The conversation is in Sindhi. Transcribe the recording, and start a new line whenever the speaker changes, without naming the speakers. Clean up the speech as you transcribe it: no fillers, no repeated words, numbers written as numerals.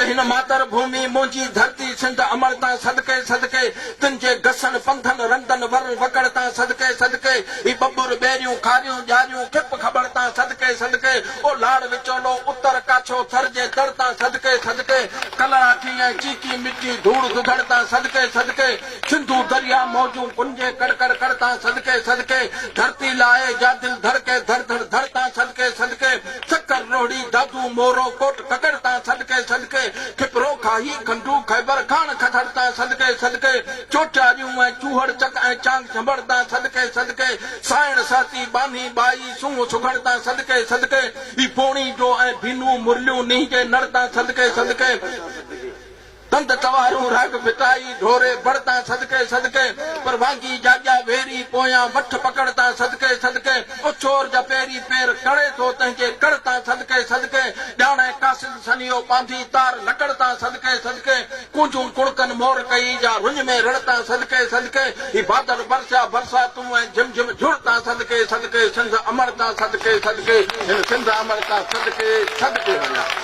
ته هن ماتر ڀومي منهنجي ڌرتي سنڌ امڙ تان صدقي صدقي تن جي گسن پنڌن رندن ور وڪڙ تان صدقي صدقي هي ٻٻر ٻيريون کاريون ڄاريون کپ کٻڙ تان صدقي صدقي او لاڙ وچولو اتر ڪاڇو ٿر جي تڙ تان صدقي صدقي ڪلراٺي ۽ چيڪي مٽي ڌوڙ ڌڌڙ تان صدقي صدقي سنڌو درياء موجون ڪنجي ڪڙ ڪڙ ڪڙ تان صدقي صدقي ڌرتي لاء جا دل ڌڙڪي ڌڙ ڌڙ ڌڙ تان صدقي صدقي سکر روهڙي دادو مورو ڪوٽ ڪڪڙ تان صدقي صدقي کپرو کاهي کنڊو خيبر کاڻ کٿڙ تان صدقي صدقي چوٽياريون ۽ چوهڙ چڪ ۽ چانگ چنبڙ تان صدقي صدقي سائڻ سهتي ٻانهي ٻائي سونهن سگهڙ تان صدقي صدقي هي پوڻي جو ۽ ڀينو مرليون نينهن جي نڙ تان صدقي صدقي. تند توارون راڳ ڦٽائي، ڍوري بڙ تان صدقي صدقي، پر وانگي جاڳيا ويري، پويان وٺ پڪڙ تان صدقي صدقي، او چور جا پيري پير ڪڙي ٿو تنهن جي ڪڙ تان صدقي صدقي، ڄاڻي قاصد سنيهو ٻانڌي تار لڪڙ تان صدقي صدقي، ڪونجون ڪڙڪن مور ڪئي جا رڃ ۾ رڙ تان صدقي صدقي، هي بادل برسيا برساتون ۽ جھم جھم جھڙ تان صدقي صدقي، سنڌ امڙ تان صدقي صدقي، هن سنڌ امڙ تان صدقي صدقي وڃان.